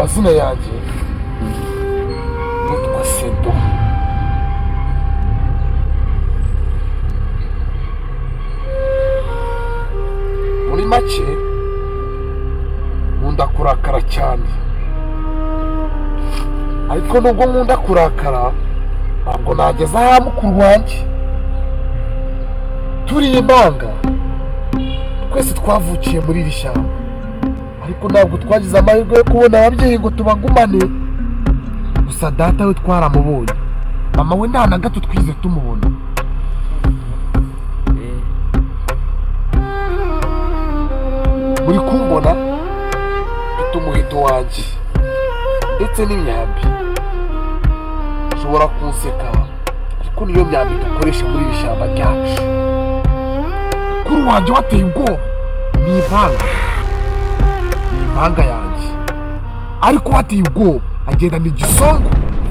Amazina yanjye nitwa Sedo. Muri make, nkunda kurakara cyane, ariko nubwo nkunda kurakara, ntabwo nageza aha mukuru wanjye. Turi impanga, twese twavukiye muri iri shyamba, ariko ntabwo twagize amahirwe yo kubona ababyeyi ngo tubagumane. Gusa data we twaramubonye, mama we nta na gato twize tumubona. Muri kumbona mfite umuheto wanjye ndetse n'imyambi. Ushobora kunseka, ariko niyo myambi dukoresha muri iri shyamba ryacu. Kuri wanjye wateye ubwoba, ni impanga, ni impanga yanjye, ariko wateye ubwoba. Agendana igisongo,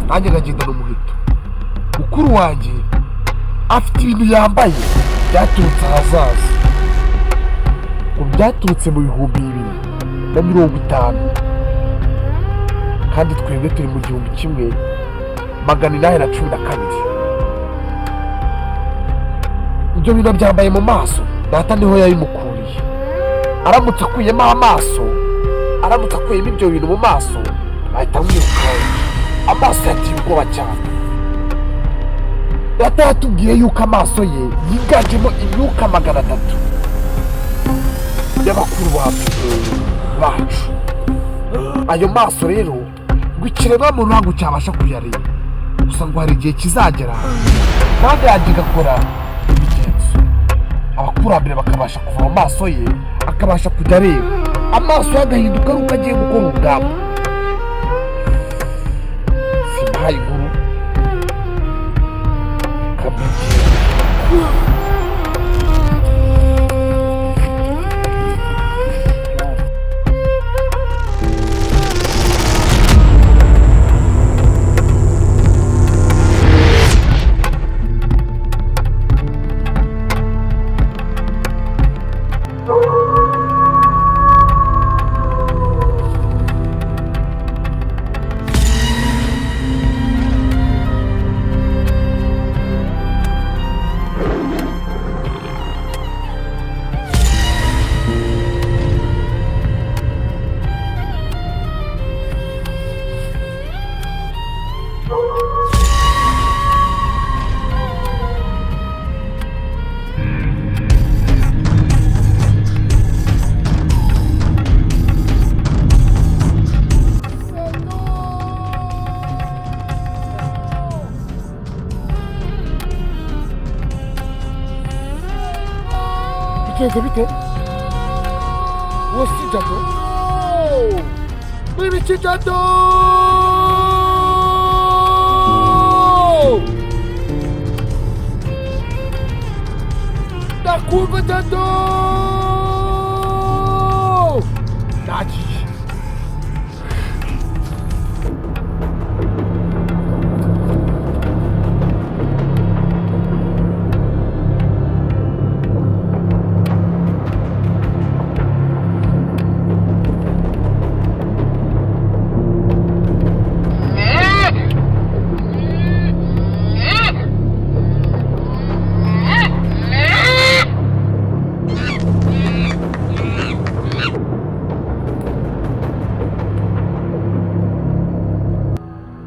nanjye nkagendana umuheto. Mukuru wanjye afite ibintu yambaye byaturutse ahazaza, ngo byaturutse mu 2050, kandi twebwe turi mu 1812. Ibyo bintu byambaye mu maso, data niho yabimukuriye. Aramutse akuyemo amaso, aramutse akuyemo ibyo bintu mu maso, ahita amwirukanka. Amaso yateye ubwoba cyane. Data yatubwiye yuko amaso ye yiganjemo imyuka 300 y'abakuru bacu. Ayo maso rero, ngo ikiremwamuntu ntabwo cyabasha kuyareba. Gusa ngo hari igihe kizagera kandi yanjye igakora imigenzo, abakurambere bakabasha kuva mu maso ye, akabasha kujya areba, amaso ye agahinduka ari uko agiye gukora urugamba. Simbahaye inkuru kamegera. Bigenze bite? Uwo si Jado? N'ibiki, Jado? Ndakumva, Jado. Nagiye.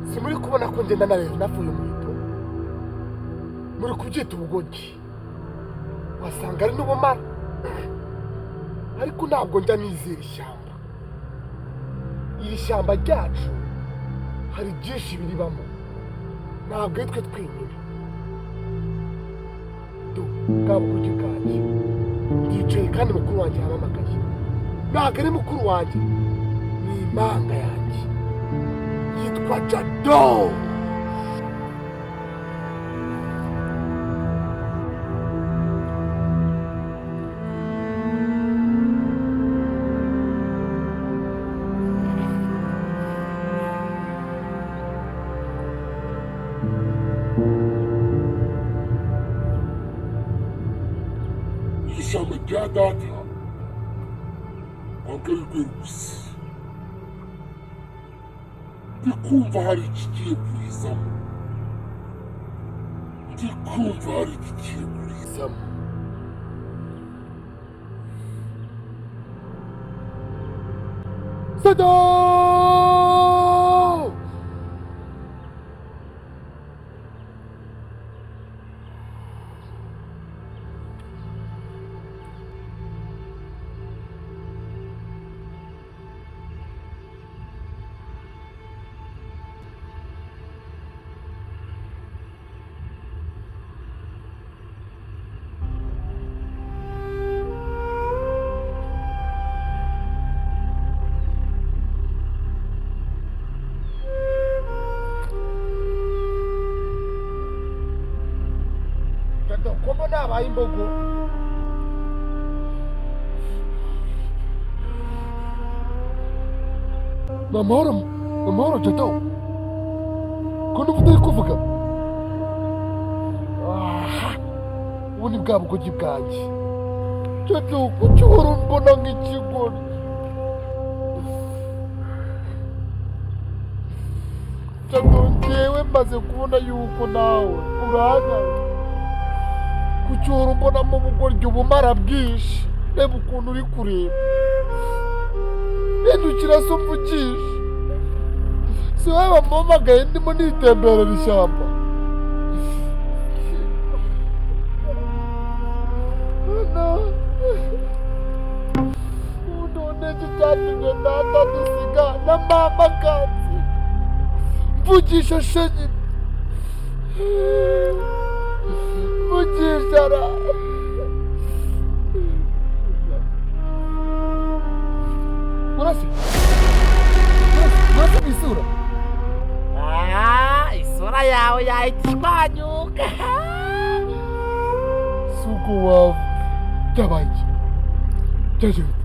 Si muri kubona ko ngenda nareba navuye umuheto? Muri kubyita ubugoryi, wasanga ari n'ubumara, ariko ntabwo njya nizera ishyamba. Iri shyamba ryacu hari byinshi biribamo, ntabwo ari twe twenyine. Do bwa bugoryi bwanjye, ndicaye kandi mukuru wanjye yampamagaye. Ntabwo ari mukuru wanjye, ni impanga yanjye yitwa Jado. Ishyamba rya data ntabwo ari rweru gusa. Ndi kumva hari ikigiye kurizamo, ndi kumva hari ikigiye kurizamo. Sado! Jado, ko mbona habaye imbogo? Ni amahoro, ni amahoro Jado. Ko numva utari kuvuga? Aha, ubu ni bwa bugogi bwanjye. Jado, kuki uhora umbona nk'ikigoryi? Jado, njyewe maze kubona yuko nawe uranyanga. Kuki uhora umbonamo ubugoryi ubumara bwinshi? Reba ukuntu uri kureba. Hindukira se umvugishe. Si wowe wampamagaye ndimo nitemberera ishyamba? No. Ubu none iki cyatumye data dusiga na mama akansiga? Mvugisha shenyine. Mvugisha ra. Urase? Urase mu isura? Ah, isura yawe yahita ishwanyuka. Si ubwo wava. Byabaye iki? Byaje bite?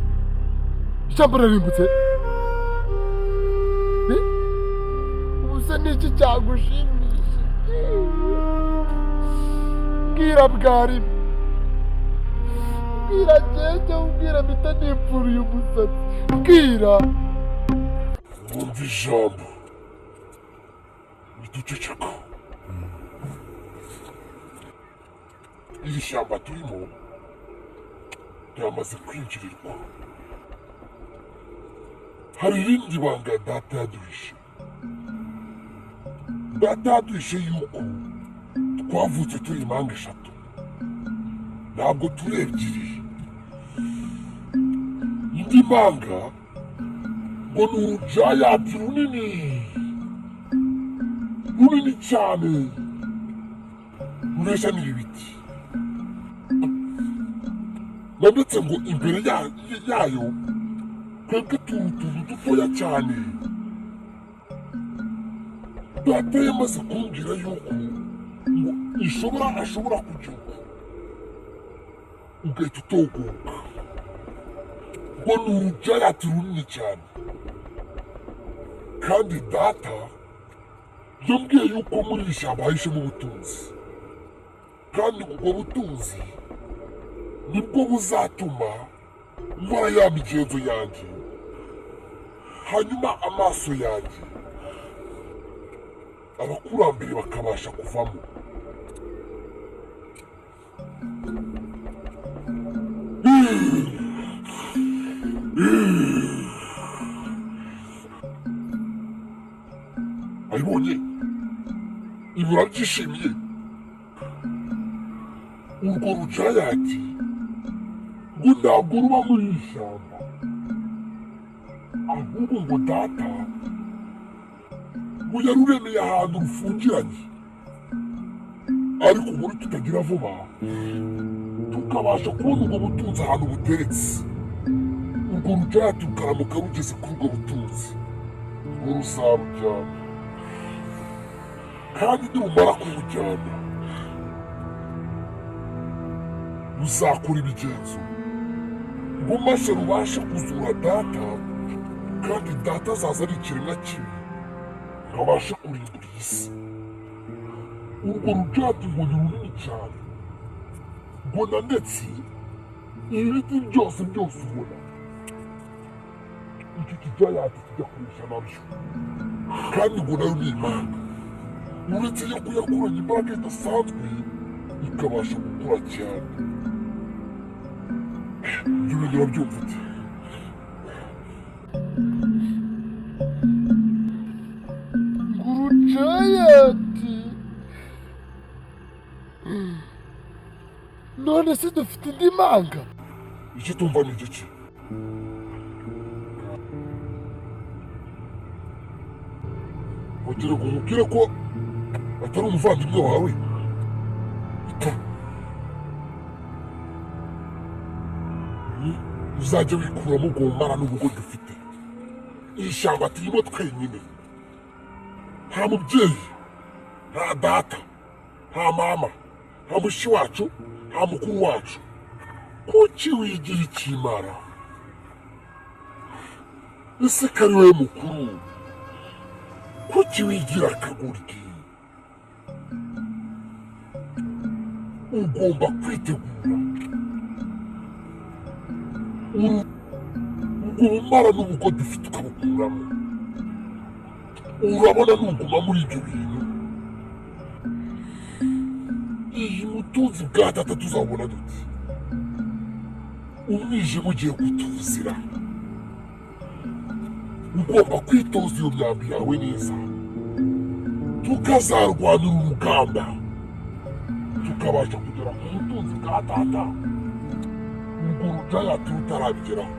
Ishyamba rirarimbutse? Eh? Ubu se ni iki cyagushimisha? Bwira bwarimo. Bwira njyewe, ubwira mpita nipfuriye umusatsi. Bwira. Wumva ijambo, uhita uceceka. Iri shyamba turimo ryamaze kwinjirirwa. Hari irindi banga data yaduhishe. Data yaduhishe yuko twavutse turi impanga eshatu, ntabwo turi ebyiri. Indi mpanga ngo ni urujayati runini runini cyane rureshya n'ibi biti, na ndetse ngo imbere yayo twebwe turi utuntu dutoya cyane. Data yamaze kumbwira yuko ngo ashobora kugira uko ugahita utogoka, ngo ni urujayati runini cyane. Kandi data yambwiye yuko muri iri shyamba hahishemo ubutunzi, kandi ubwo butunzi nibwo buzatuma nkora ya migenzo yanjye, hanyuma amaso yanjye abakurambere bakabasha kuvamo. Ayibonye ibi urabyishimiye? Urwo rujayati ngo ntabwo ruba muri iri shyamba, ahubwo ngo data ngo yaruremeye ahantu rufungiranye. Ariko muri tutagira vuba tukabasha kubona ubwo butunzi ahantu buteretse, urwo rujayati rukaramuka rugeze kuri ubwo butunzi, ngo ruzarujyana. Kandi nirumara kubujyana ruzakora ibigenzo ngo maze rubashe kuzura data, kandi data azaza ari ikiremwa kibi ngo abashe kurimbura iyi si. Urwo rujyati ngo ni runini cyane, ngo na ndetse ibiti byose byose ubona icyo kijayati kijya kurisha nabyo. Kandi ngo nayo ni impanga, uretse yuko yakuranye imbaraga idasanzwe ikabasha gukura cyane. Ibyo bintu urabyumva ute? Nguru Giant, none se dufite indi mpanga? Icyo tumva ni igice. Kugira ngo umubwire ko atari umuvandimwe wawe. Uzajya wikuramo ubwo bumara n'ubugoryi ufite. Iri shyamba turimo twenyine, nta mubyeyi, nta data, nta mama, nta mushiki wacu, nta mukuru wacu. Kuki wigira ikimara? Ese ko ari wowe mukuru, kuki wigira akagoryi? Ugomba kwitegura. Ubwo bumara n'ubugoryi ufite ukabukuramo. Urabona nuguma muri ibyo bintu, iyi mutunzi bwa data tuzabona dute? Umwijima ugiye kutuzira. Ugomba kwitoza iyo myambi yawe neza, tukazarwanira urugamba, tukabasha kugera ku butunzi bwa data urwo rujayati rutarabigeraho.